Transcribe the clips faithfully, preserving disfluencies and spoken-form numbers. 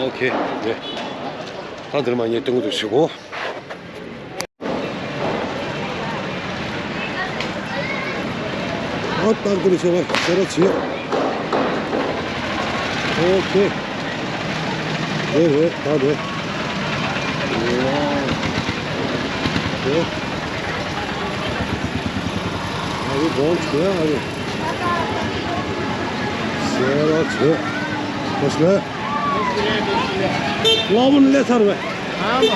ཨོ་ཁེ། རེད། ད་འདིར་མ་ཉེས་སྟོན་གྱི་འདུག་ཞུ་གོ། ཨ་སྟག་འདིར་ཤོག་བ་ཟེར་རོ་བྱེད། ཨོ་ཁེ། རེད་རེད་ད་རེད། རེད། ཨ་རེ་གོང་ཆེ་ཨ་རེ། ཟེར་རོ་བྱེད། ཁོ་སླེ། ལ་བུན་ལེ་ཚར་བས། ཨ་མ།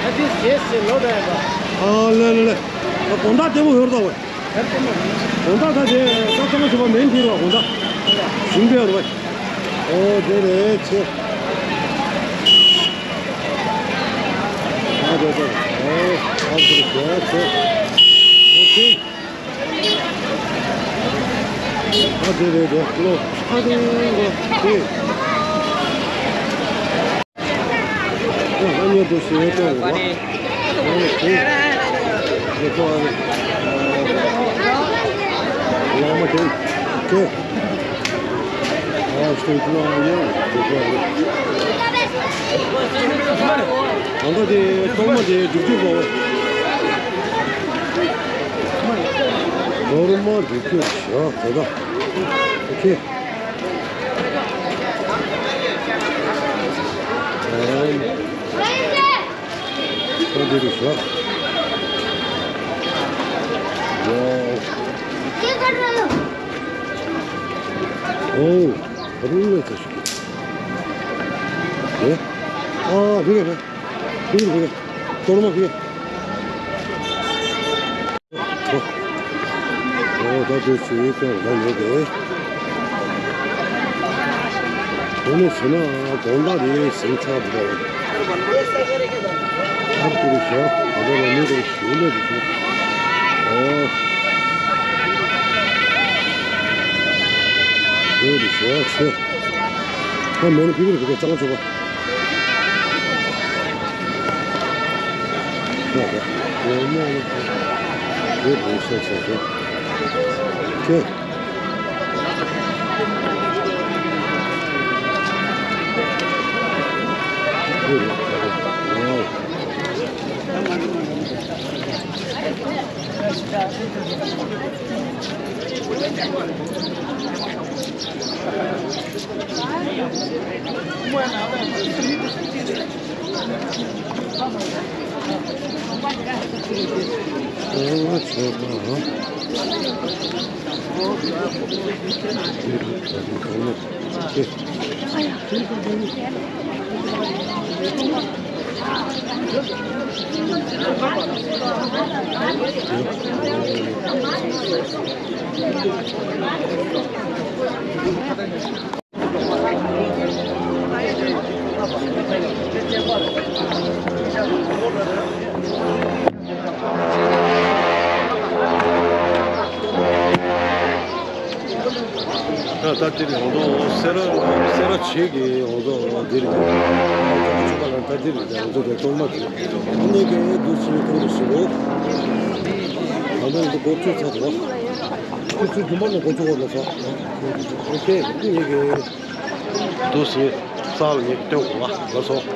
ཨ་ཏིས་རྗེས་སུ་ལོ་བས་པ། ཨ་ལེ་ལེ་ལེ། དགོང་དག་ལྟད་མོ་ཡོད་རེད་ད་བས། ཨ་ཏི་མ། དགོང་དག་ད་དེ་ད་ཚང་མ་ཞུ་བ་མེན་ཐིག་རོགས་དགོང་དག་ཞུང་པའི་རོགས། ཨོ་དེ་རེད་ཆེ། ཨ་དེ་དེ། ཨོ་ཨ་དེ་རེད་ཆེ། ཨོ་ཁེ། ཨ་དེ་རེད་དེ་ལོ། ཨ་དེ་ལོ་དེ། ཨ་ནི་དུ་ཞེས་ཀྱང་རེད་པ། ཨ་ནི་དེ་ལེ་ཁོ་ཨ་ནི་བླ་མ་དེ་དེ། ཨ་སྟོད་ཀྱི་ལ་ཡང་དེ་ཁོ་ཨ་ནི། ད་ལྟ་དེ་གཏོར་མ་དེ་སྒྲུབ་ཀྱི་འོ། གཏོར་མ་སྒྲུབ་ཀྱི་བཞག་དེ་ད། ཨོ་ཁེ། ཨོ་འདི་རུ་ཤོག། ཡ། ཨོ། ཨ་རུ་ལ་ཚ་ཤོག། ཨེ། ཨ་ཕི་གེ་ཕི་གེ་ཕི་གེ། གཏོར་མ་ཕི་གེ། ཨོ་ད་དེ་ཚོའི་སྐོར་ལ་ཡོད་དེ། དེ་ནས་བྱས་ན་དགོང་དག་རེད་ཟིན་ཚར་འདུག་ཨ་ཁུ་རེ་ཞོག་ད་ལྟ་ལ་མི་རེ་ཞུ་ལེ་རེ་ཞུ། ཨོ། དེ་རེ་ཞོག་ཚེ། ད་མེན་ཕི་རེ་ཕི་རེ་གཙང་ཆོག་པ། ད་ལྟ་དེ་རིང་འོང་དོ་སེ་ར་སེ་ར་བྱེས་ཀྱི་འོང་དོ་དེ་རིང་ད་ལྟ་དེ་རིང་ད་འོང་དོ་དེ་གཏོར་མ་དེ་ནས་ཀྱི་འདུ་ཚུལ་གཏོང་རུ་ཞུ་རོགས། ད་ལྟ་འདི་འགོ་ཚུགས་ཚར་འདུག་ཁོ་ཚོའི་རྒྱུ་མ་ནས་འགོ་ཚུགས་པ་ལ་སོགས། ཨོ་ཁེ། ངེད་ཀྱི་འདུག་སེ་ས་ལ་ངེད་ཀྱི་སྟོན་དགོས་པ་ལ་སོགས།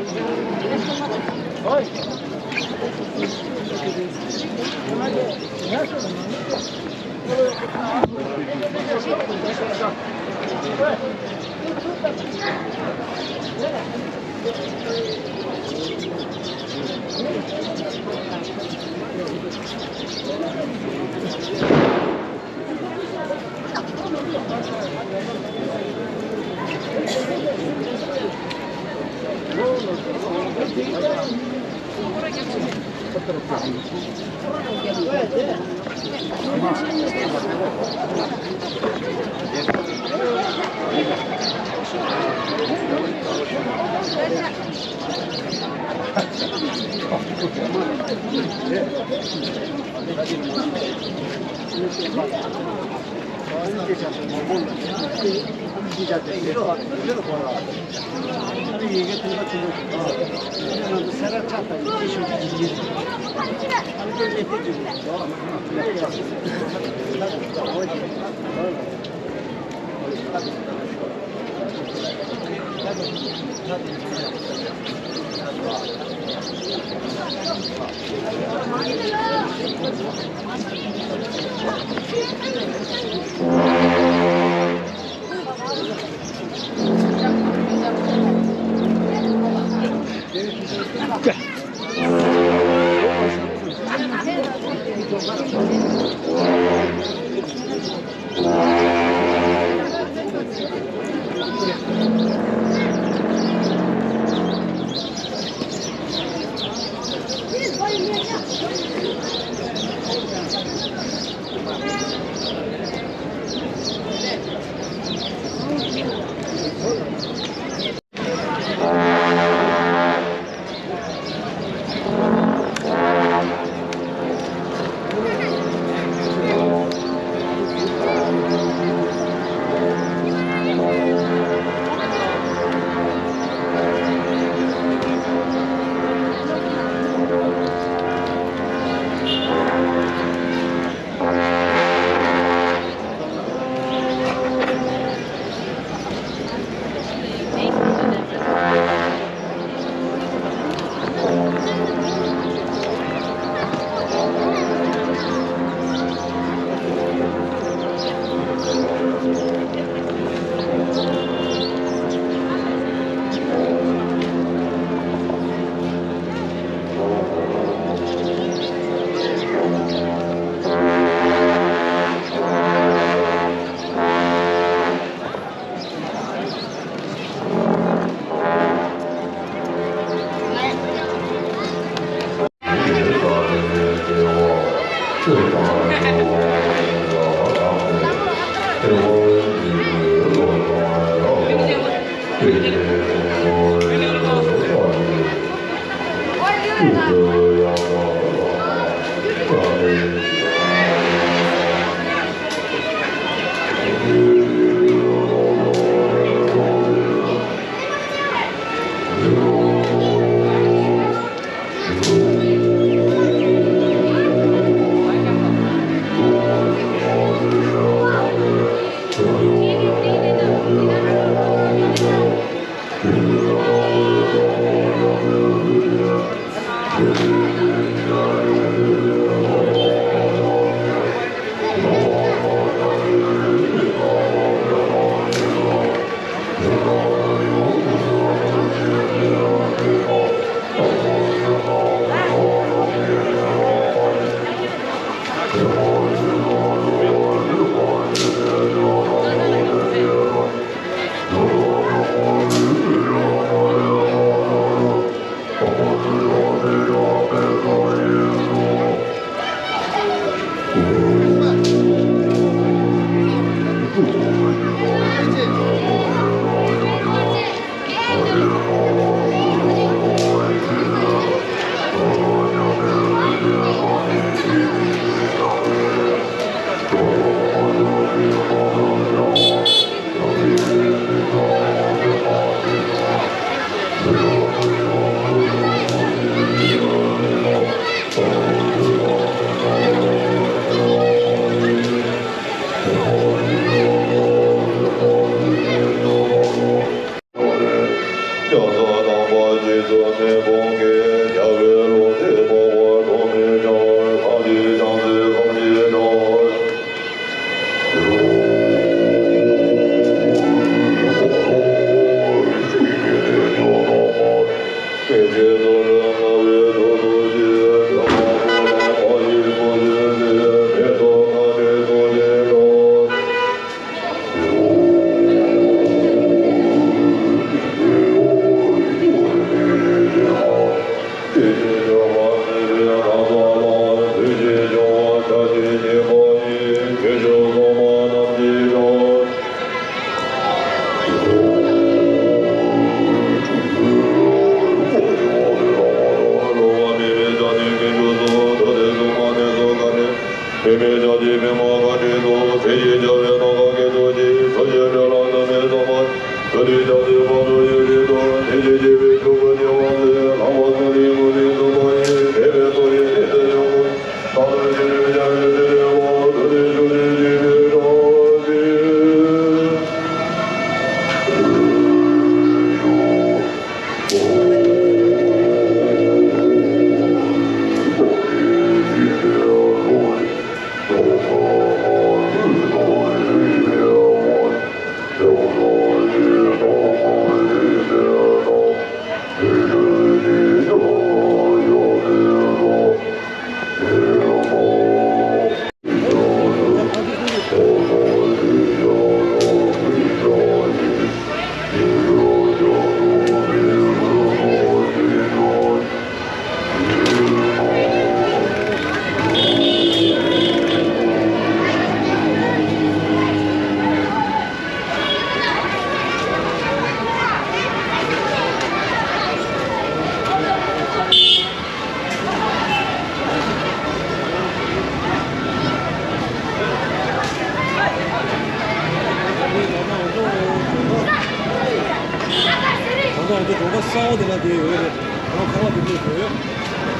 ང་ཚོ་གྲོང་པ་གསར་པ་དེ་ན་དེ་ཡོད་རེད། ང་ཁ་བ་དེ་ནས་ཡོད་རེད།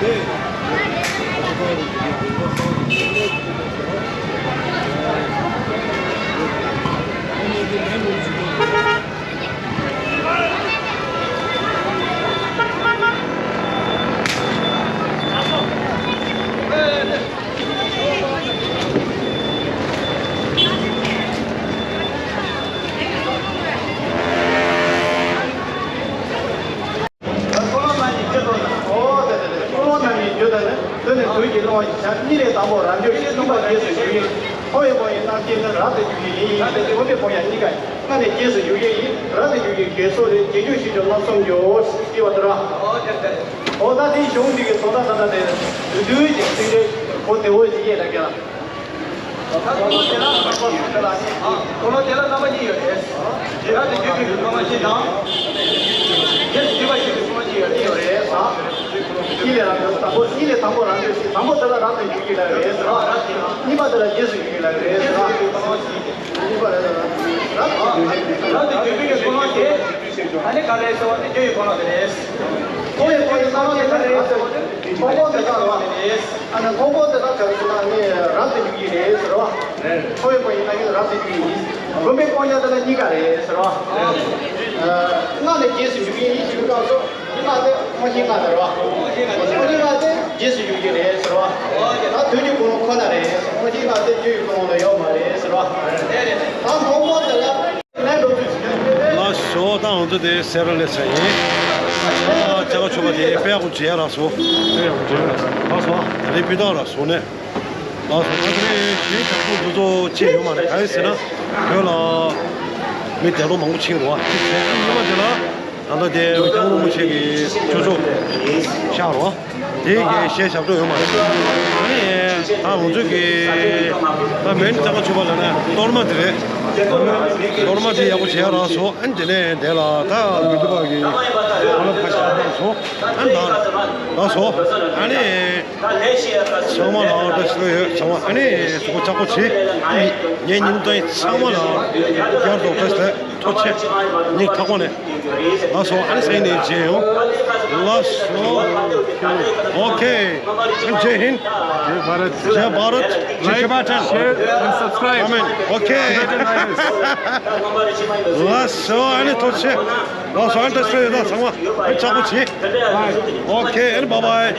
དེ་ང་ཁ་བ་དེ་ནས་གྲོང་པ་གསར་པ་དེ་ནས་ཡོད་རེད། ཨ་ནི་དེ་ནས་འགྲོ་ཚུལ། ཀུན་སློང་རྣམ་གཉིས་ཀྱི་དོན་དུ། འོ་དེ་དེ་དེ། ཀུན་སློང་རྣམ་གཉིས་རྒྱུ་དང་ནི། དོན་ནི་དུས་ཀྱི་སྣང་བ་ཞེས་བྱ། གཉིས་ལས་དང་པོ་རབ་འབྱོར་ཞིང་། གཉིས་པ་རྗེས་སུ་འཇུག་ཡིན། འཕོ་བའི་སྒོ་ཡི་རྣམ་མཁྱེན་ནི། རབ་ཏུ་འཇུག་ཡིན། ཡིན་ཏེ་འཕོ་བའི་སྒོ་ཡང་གཉིས་ཀ། སྔ་ནས་རྗེས་སུ་འཇུག་ཡིན། རབ་ཏུ་འཇུག་ཡིན་དགེ་སོགས་རེད། རྗེས་འཇུག་ཤེས་བྱ་རྣམ་གསུམ་འཇུག་ཞེས་པ་ལྟར། འོ་ད་དེའི་གཞུང་འདི་གི་དོན་དག་ད་ལྟ་དེ་དུས་ཀྱི་ཚིག་འགྲེལ་གོ་བདེ་བོ་ཞིག་ཡེ་ལ་རྒྱ་ལ། ཀུན་སློང་དེ་ལ་རྣམ་པ་གསུམ་ཡོད་རེད། རབ་ཏུ་འཇུག་པའི་ཀུན་སློང་གཅིག་དང་། རྗེས་སུ་འཇུག་པ་ཞེས་པའི་ཀུན་སློང་གཅིག་ཡོད་རེད། གཉིས་ལས་རབ་འབྱོར། དང་པོ་གཉིས་ལས་དང་པོ་རབ་འབྱོར་ཞིང་། དང་པོ་དེ་ལ་རབ་ཏུ་འཇུག་གི་ལབ་རེད་ཟེར་བ། གཉིས་པ་དེ་ལ་རྗེས་སུ་འཇུག་གི་ལབ་རེད་ཟེར་བ། གཉིས་པ་རེད། རབ་ཏུ་འཇུག་པའི་ཀུན་སློང་དེ། ཨ་ནི་ག་རེ་ཟེར་བ་དེ་རྒྱུ་ཡི་ཀུན་སློང་དེ་རེད། འཕོ་བའི་སྒོ་ཡི་རྣམ་མཁྱེན་ག་རེ་ཟེར་བ་དེ་མཐོང་སྤང་དེ་དག་རེད། ཨ་ནི་མཐོང་སྤང་དེ་དག་ག་རེ་ཟེར་ན་ནི་རབ་ཏུ་འཇུག་གི་རེད་ཟེར་བ། འཕོ་བའི་སྒོ་ཡི་རྣམ་མཁྱེན་རབ་ཏུ་འཇུག་གི་ཡིན། བསྒོམ་པའི་སྤང་བྱ་དེ་ལ་གཉིས་ཀ་རེད་ཟེར་བ། སྔ་ནས་རྗེས་སུ་འཇུག་གི་ཡིན་ཞུ་སྐབས་སུ། སྔ་དེ་རྨོངས་ཤིང་སྔ་དེ་རེད་བ། རྨོངས་ཤིང་སྔ་དེ་རྗེས་སུ་འཇུག་གི་རེད་ཟེར་བ། ད་དུས་ཀྱི་ཀུན་སློང་ཁོ་ན་རེད། རྨོངས་ཤིང་སྔ་དེ་རྒྱུ་ཡི་ཀུན་སློང་ལ་ཡོད་མ་རེད་ཟེར་བ། ད་མཐོང་སྤང་དེ་ལ། ལགས་སོ། ད་ང་ཚོ་དེ་སེ་ར་སླེབས་ཚར་ཡིན། ཨ་ཅ་ལག་མཆོད་པ་དེ་དཔེ་ཡག་པོ་བྱས་རག་སོང་། དཔེ་ཡག་པོ་བྱས་རག་སོང་། ལགས་སོ། དེ་རིང་སྤུས་དག་རག་སོང་ནས། ལགས་སོ། ད་དེ་རིང་གཞས་རྒྱག་ཐུབ་འདུ་ཚོགས་ཆེ་ཡོད་མ་རེད། གང་ཡིན་ཟེར་ན་བོད་ལ་མི་དལ་ལོ་མང་པོ་ཕྱིན་རོགས་ཨ། གཉིས་པ་དེ་ལ་ད་ལྟ་དེ་སྐྱབས་མགོན་རིན་པོ་ཆེ་གི་ཆོས་ཚོགས་ཤར་རོགས། དེ་གའི་གཞས་ཞབས་བྲོ་ཡོད་མ་རེད། ཨ་ནི་ད་ང་ཚོས་ཀྱི་ད་མོན་གཙང་ཁ་མཆོད་པ་ལ་ནི་གཏོར་མ་དེ་རེད། གཏོར་མ་དེ་ཡག་པོ་བྱས་རག་སོང་། ཨ་ནི་དེ་ནས་དེ་ལ་ད་མི་འདུག་པ་གི་ཨ་ལ་ཁ་ཤས་རག་སོང་། ཨ་ནི་ད་རག་སོང་། ཨ་ནི་ཚང་མ་ལ་བཀྲ་ཤིས་བདེ་ལེགས་ཡོད། ཚང་མ་ཨ་ནི་གཟུགས་པོ་ཆག་པོ་བྱེད། ངའི་ཉིན་ཐོ་ཚང་མ་ལ་བསྐྱར་དུ་བཀྲ་ཤིས་བདེ་ལེགས། ཐུགས་རྗེ་ཆེ། ཉིན་ཐག་པ་ནས། ལགས་སོ། ཨ་ནི་སེ་ནས་མཇལ་ཡོང་། ལགས་སོ། ཨོ་ཁེ། ཇེ་ཧིན། Jai Bharat. Jai Bharat. Jai Tibetan. Share and subscribe. Amen. ཨོ་ཁེ། Tibetan Virus. ལགས་སོ། ཨ་ནི་ཐུགས་རྗེ་ཆེ། ལགས་སོ། ཨ་ནི་བཀྲ་ཤིས་བདེ་ལེགས། ཚང་མ་ཨ་ནི་ཆག་པོ་བྱེད། ཨོ་ཁེ། ཨ་ནི་བྷའི་བྷའི།